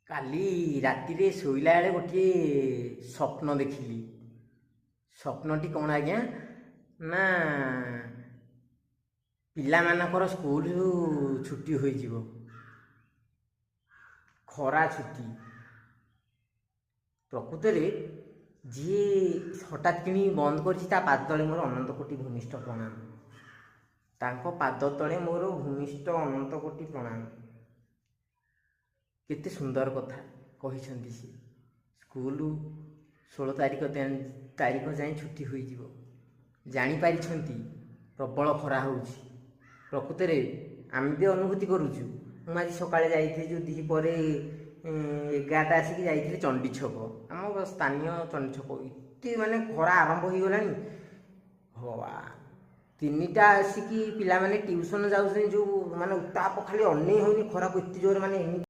କାଲି ରାତିରେ ଶୋଇଲା ବେଳେ ଗୋଟିଏ ସ୍ୱପ୍ନ ଦେଖିଲି। ସ୍ୱପ୍ନଟି କ'ଣ ଆଜ୍ଞା ନା, ପିଲାମାନଙ୍କର ସ୍କୁଲ ଛୁଟି ହୋଇଯିବ, ଖରା ଛୁଟି। ପ୍ରକୃତରେ ଯିଏ ହଠାତ୍ କିଣି ବନ୍ଦ କରିଛି, ତା ପାଦ ତଳେ ମୋର ଅନନ୍ତ କୋଟି ଭୂମିଷ୍ଠ ପ୍ରଣାମ। ତାଙ୍କ ପାଦ ତଳେ ମୋର ଭୂମିଷ୍ଠ ଅନନ୍ତ କୋଟି ପ୍ରଣାମ। କେତେ ସୁନ୍ଦର କଥା କହିଛନ୍ତି ସିଏ। ସ୍କୁଲ 16 ତାରିଖ ଯାଏଁ ଛୁଟି ହୋଇଯିବ। ଜାଣିପାରିଛନ୍ତି ପ୍ରବଳ ଖରା ହେଉଛି। ପ୍ରକୃତରେ ଆମେ ବି ଅନୁଭୂତି କରୁଛୁ। ମୁଁ ଆଜି ସକାଳେ ଯାଇଥିଲି, ଯେଉଁ ଦ୍ୱିପହରେ 11ଟା ଆସିକି ଯାଇଥିଲି ଚଣ୍ଡୀ ଛକ, ଆମ ସ୍ଥାନୀୟ ଚଣ୍ଡୀ ଛକ। ଏତେ ମାନେ ଖରା ଆରମ୍ଭ ହୋଇଗଲାଣି ଭଗବାନ। 3ଟା ଆସିକି ପିଲାମାନେ ଟ୍ୟୁସନ୍ ଯାଉଛନ୍ତି, ଯେଉଁ ମାନେ ଉତ୍ତାପ, ଖାଲି ଅନେଇ ହେଉନି ଖରାକୁ, ଏତେ ଜୋରେ ମାନେ ଏମିତି।